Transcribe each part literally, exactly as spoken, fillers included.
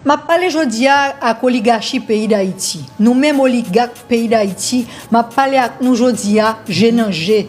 M ap pale jodi a ak oligachi peyi Dayiti. Nou menm oligak peyi Dayiti, m ap pale ak nou jodi a, je nan je.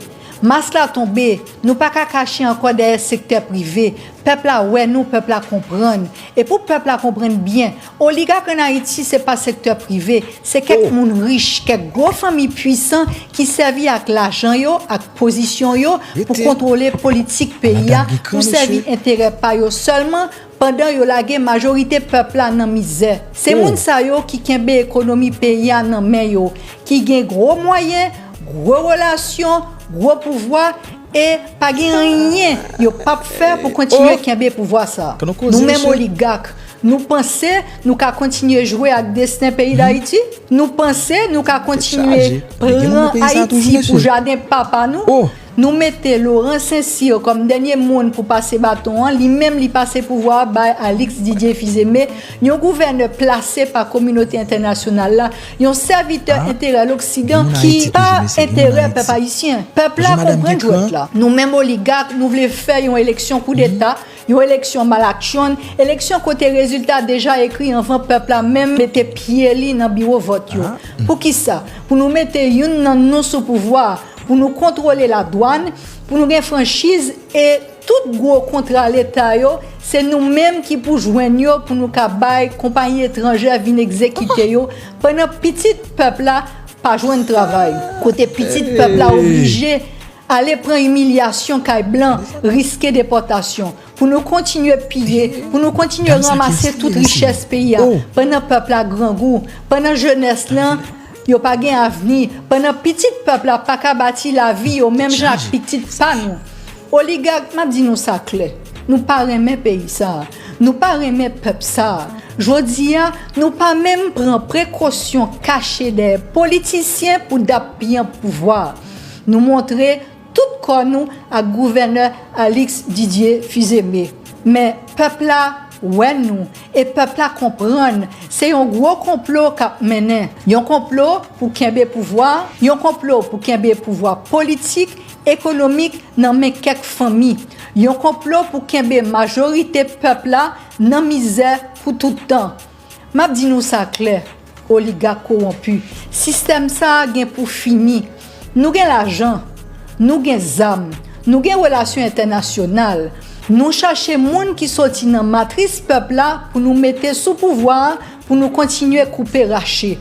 Mas la tonbe, nou pa ka kache ankò dèyè sektè prive. Pèp la wè nou, pèp la konprann. E pou pèp la konprann byen, oligak ann Ayiti se pa sektè prive, se kèk moun rich, kèk gwo fanmi pwisan ki sèvi ak lajan yo, ak pozisyon yo pou kontwole politik peyi a, pou sèvi enterè pa yo sèlman, pandan yo lage majorite pèp la nan mizè. Se moun sa yo ki kenbe ekonomi peyi a nan men yo, ki gen gwo mwayen, gwo relasyon, gwo pouvwa, e pa gen anyen yo p ap fè pou kontinye kenbe pouvwa sa. Nou menm oligak, nou panse nou ka kontinye jwe ak desten peyi Dayiti? Nou panse nou ka kontinye pran Ayiti pou jaden papa nou? Nou mete Laurent Saint-Cyr kòm dènye moun pou pase baton an, li menm li pase pouvwa a bay Alix Didier Fils-Aimé, yon gouvènè plase pa kominote entènasyonal la, yon sèvitè enterè loksidan ki pa enterè pèp ayisyen. Pèp la konprann jwèt la. Nou menm oligak, nou vle fè yon eleksyon koudeta, yon eleksyon malakchonn, eleksyon kote rezilta deja ekri anvan pèp la menm mete pye li nan biwo vòt yo. Poukisa? Pou nou mete youn nan nou sou pouvwa a, pou nou kontwole ladwàn, pou nou gen franchiz e tout gwo kontra leta yo, se nou menm ki pou jwenn yo pou nou ka bay konpayi etranjè vin egzekite yo, pandan pitit pèp la pa jwenn travay. Kote pitit pèp la oblije ale pran imilyasyon kay blan, riske depòtasyon, pou nou kontinye piye, pou nou kontinye ranmase tout richès peyi a, pandan pèp la grangou, pandan jenès lan, yo pa gen avni, pandan pitit pèp la pa ka bati lavi yo menm jan ak pitit pa nou. Oligak, m ap di nou sa klè, nou pa renmen peyi sa a, nou pa renmen pèp sa a. Jodi a, nou pa menm pran prekosyon kache dèyè politisyen pou dap pye pouvwa a. Nou montre tout kò nou ak gouvènè Alix Didier Fils-Aimé. Men pèp la wè nou, e pèp la konprann se yon gwo konplo k ap mennen. Yon konplo pou kenbe pouvwa, yon konplo pou kenbe pouvwa politik, ekonomik nan men kèk fanmi. Yon konplo pou kenbe majorite pèp la nan mizè pou tout tan. M ap di nou sa klè, oligak kowonpi, sistèm sa a gen pou fini. Nou gen lajan, nou gen zam, nou gen relasyon entènasyonal. Nou chache moun ki soti nan matris pèp la pou nou mete sou pouvwa a, pou nou kontinye koupe rache.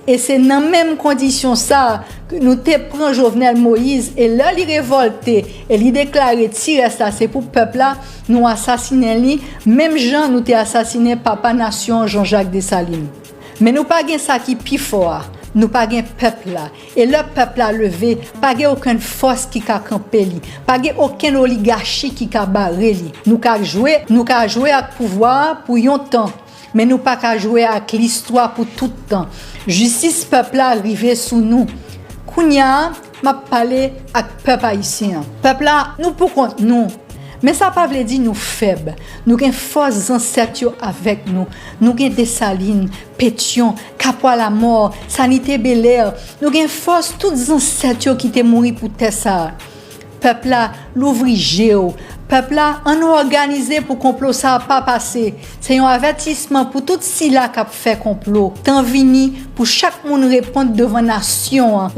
E se nan menm kondisyon sa a ke nou te pran Jovenel Moïse, e lè li revòlte e li deklare ti rès la se pou pèp la, nou asasinen li, menm jan nou te asasinen papa nasyon an Jean-Jacques Dessalines. Men nou pa gen sa ki pi fò a, nou pa gen pèp la. E lè pèp la leve, pa gen okenn fòs ki ka kanpe li. Pa gen okenn oligachi ki ka bare li. Nou ka jwe, nou ka jwe ak pouvwa a pou yon tan, men nou pa ka jwe ak listwa pou tout tan. Jistis pèp la rive sou nou. Kounye a, m ap pale ak pèp ayisyen an. Pèp la, nou poukont nou. Men sa pa vle di nou fèb. Nou gen fòs zansèt yo avèk nou. Nou gen Desalin, Petyon, Kapwa Lamò, Sanite Belè. Nou gen fòs tout zansèt yo ki te mouri pou tè sa a. Pèp la, louvri je w. Pèp la, ann nou òganize pou konplo sa a pa pase. Se yon avètisman pou tout sila k ap fè konplo. Tan vini pou chak moun reponn devan nasyon an.